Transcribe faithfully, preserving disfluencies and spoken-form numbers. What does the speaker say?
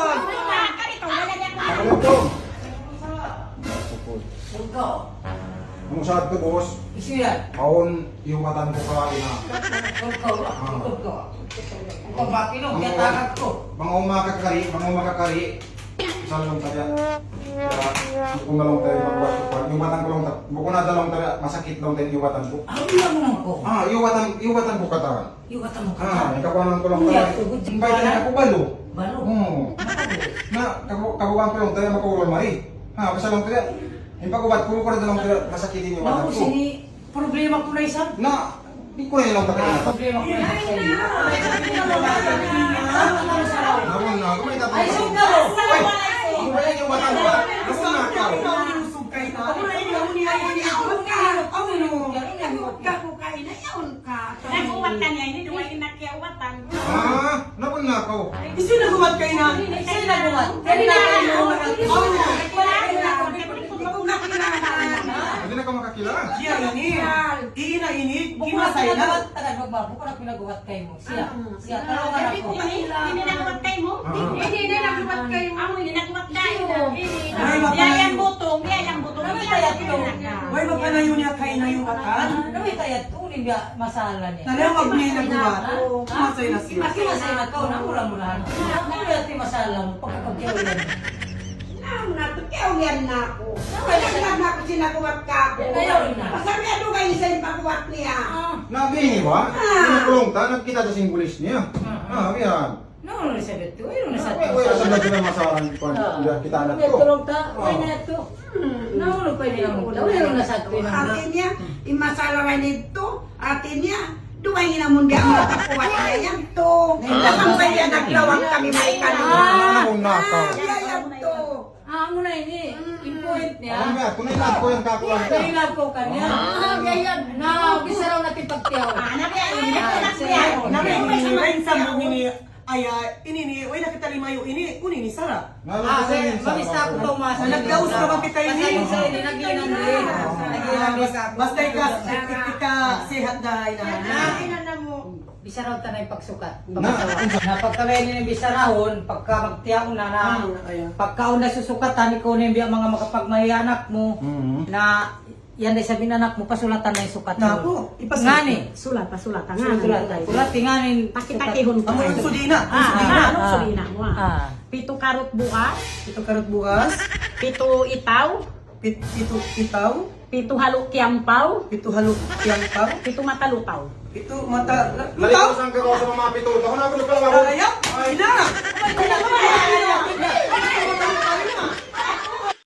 Assalamualaikum. Unu sa' tu, boss? Hisiyu yan? Awn, iyubatan ku kaina. Ikaw, ikaw, ikaw. Ikaw, makino, iyatagad ku. Bang awn makakari, bang awn makakari. Sa' laung ta ya. Ya, bukun na laung ta ya, magbuhat ku pa. Iyubatan ku laung ta. Bukun na da laung ta ya, masakit laung ta ya, iyubatan ku. Ah, iyubatan ku. Ah, iyubatan, iyubatan ku katan. Iyubatan mu katan. Ah, nakakuha na laung ta ya. Iya, tugud. Invite na aku balu. Balu? Oo. Na, kabu-, kabugaan ku laung ta makaurul mari. Ha, pasal laung ta, in pag-ubat ku, bukun na laung ta masakit in ubat ku. Sini, problema ku na isab. Na, di' ku na laung ta. Ah, problema ku na isab. Naman na, kumita pa. Ay, sugad. Ay, ano ba yan yung mata mo? Gusto na ako. Nag-ubat ka niya, ini duwa in nagkiyaubatan. Ah, nag-ubat na ako. Hisiyu in nag-ubat kayna? Hisiyu in nag-ubat? Di' na kamu makakilala. Di' na kamu makakilala? Siya ini. Ina ini, kimasay na. Taga Bagbabu, bukun aku nag-ubat kaymu. Siya. Siya, tara na ako. Ini, ini nag-ubat kaymu? Ah. Ini, ini nag-ubat kaymu. Amu ini nag-ubat kaymu. Ini. Ay, baka Biya yan butong, biya yan butong. Ano ba yan? Way, baka na yun niya kain na yung mata. Ano ba yan? Tuloy biya masalah niya. Nalawag niya yung nag-ubat. Ah. Masay na siya. Masay na siya. Ikaw na, mura-murahan. Ano ba yan? Masalah mu. Pagkakagyaw yan. Naam na, tukiyaw yan na aku. Naam na. Naam na aku, sinaguwat ka aku. Naam na. Pasal niya dugang isa in pagguwat niya. Ah. Nabi ini ba? Ah. Ini kulung ta, nagkita' ta sin pulis niya. Ah, ah. Ah, yan. No, no, sabi tu, eh, no, sa Wala, wala sa lahat na masaran ko. Ah. Kita na May to. Tulong ta, Ah. Wala na to. Hmm. No, no, pwede lang mo. Wala na sa to. Hati niya, in masalah ra ini tu, hati niya, duwa in amun di' amu pagkuwat niya yan tu. Wala. Hangkan pa niya naglawag kami may kanila. Ah, ano na ka? Ah, yan, yan tu. Ah, amu na ini, in point niya. Ano ba? Kung nailag ko yung kakuha niya. Nailag ko kanya. Ah, yan, yan. Na, bisa raw natin pagtiyaw. Ah, na, yan, yan. Ah, Na, yan, yan, yan, sa mga ini, ay, ah, ini, ini, way na kita limayu ini, uni ini, sara. Ah, mabista ako to, mas. Nagdaus na ba kita ini? Pasal sa ini, naglinang din. Naglinang din. Basta ika, ika, sihat na, ina. Ah. Bisaraw ta na in pagsukat. Na, na pagka ini in bisarahun, pagka magtiyaun na na, Ah, ayan. Pagka una susukatan, ikaw na in biya' manga makapagmahiya anak mu, Mm. na yan na isab in anak mu, pasulatan na in sukat mu. Na po, ipasulat. Ngani? Sulat, pasulatan. Sulat, sulat. Sulat, ngani. Taki-takihun. Amu ang sudina, ang Ah, sudina. Ah, ang sudina mo, ah. Ah. Pitu karut bugas. Pitu karut bugas. Pitu itaw. Pit-, pitu itaw. Pitu halu kiyampaw. Pitu halu kiyampaw. Pitu mata lutaw. Pitu mata la-, lutaw? Nalikusan ka ko sa mga pitu. Ako na ako nagpalabas. Ay, ay, ay. Ina! Ay, ina! Ay, ina!